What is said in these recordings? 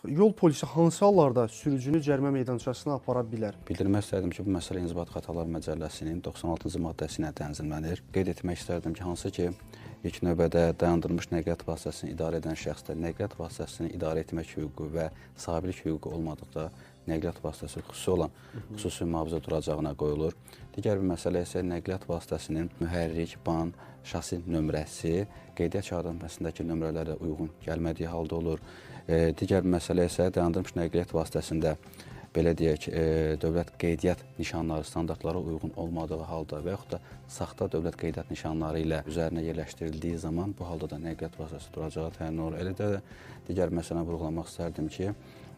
Yol polisi hansı hallarda sürücünü cərimə meydançasına apara bilər? Bildirmək istərdim ki, bu məsələ İnzibati Xətalar Məcəlləsinin 96-cı maddəsi ilə tənzimlənir. Qeyd etmək istərdim ki, hansı ki, ilk növbədə dayandırılmış nəqliyyat vasitəsini idarə edən şəxsdə nəqliyyat vasitəsini idarə etmək hüququ və sahiblik hüququ olmadıqda nəqliyyat vasitəsi xüsusi olan xüsusi mühafizə duracağına qoyulur. Digər bir məsələ isə nəqliyyat vasitəsinin mühərrik, ban, şasi nömrəsi qeydiyyat şəhadətnaməsindəki nömrələrə uyğun gəlmədiyi halda olur. Digər bir məsələ isə dayandırılmış nəqliyyat vasitəsində belə deyək, dövlət qeydiyyat nişanları standartlara uyğun olmadığı halda və yaxud da saxta dövlət qeydiyyat nişanları ilə üzərinə yerləşdirildiyi zaman bu halda da nəqliyyat vasitəsi duracağa təyin olunur. Elə də digər məsələni vurğulamaq istərdim ki,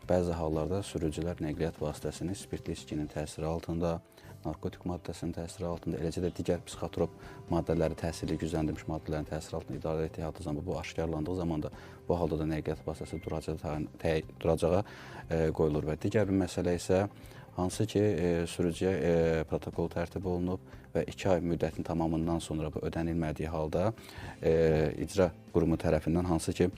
bəzi hallarda sürücülər nəqliyyat vasitəsini spirtli içkinin təsiri altında, narkotik maddəsinin təsiri altında, eləcə də digər psixotrop maddələri, təsirli gücləndirilmiş maddələrin təsiri altında idarə etdiyi halda zaman bu aşkarlandığı zaman da bu halda da nəqliyyat vasitəsi duracağa qoyulur və digər bir məsələ isə hansı ki, sürücüyə protokol tərtib olunub və 2 ay müddətin tamamından sonra bu ödənilmədiyi halda icra qurumu tərəfindən hansı ki,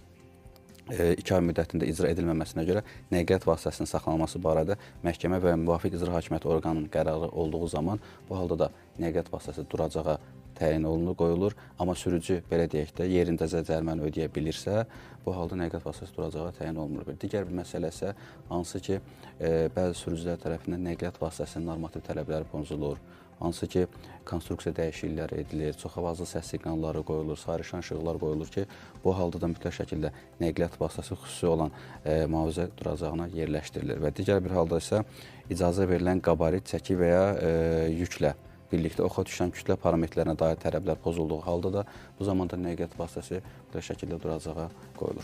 2 ay müddətində icra edilməməsinə görə nəqliyyat vasitəsinin saxlanılması barədə məhkəmə və müvafiq icra hakimiyyəti orqanının qərarı olduğu zaman bu halda da nəqliyyat vasitəsi duracağa təyin olunur, qoyulur. Amma sürücü belə deyək də yerindəcə cəriməni ödəyə bilirsə, bu halda nəqliyyat vasitəsi duracağa təyin olunmur. Bir digər bir məsələ isə hansı ki, bəzi sürücülər tərəfindən nəqliyyat vasitəsinin normativ tələbləri pozulur. Hansı ki, konstruksiya dəyişiklikləri edilir, çox avazlı səs siqnalları qoyulur, sayrışan işıqlar qoyulur ki, bu halda da mütləq şəkildə nəqliyyat vasitəsi xüsusi olan mühafizə duracağına yerləşdirilir. Və digər bir halda isə icazə verilən qabarit, çəki və ya yüklə birlikdə oxa düşən kütlə parametrlərinə dair tələblər pozulduğu halda da bu zamanda nəqliyyat vasitəsi mütləq şəkildə duracağa qoyulur.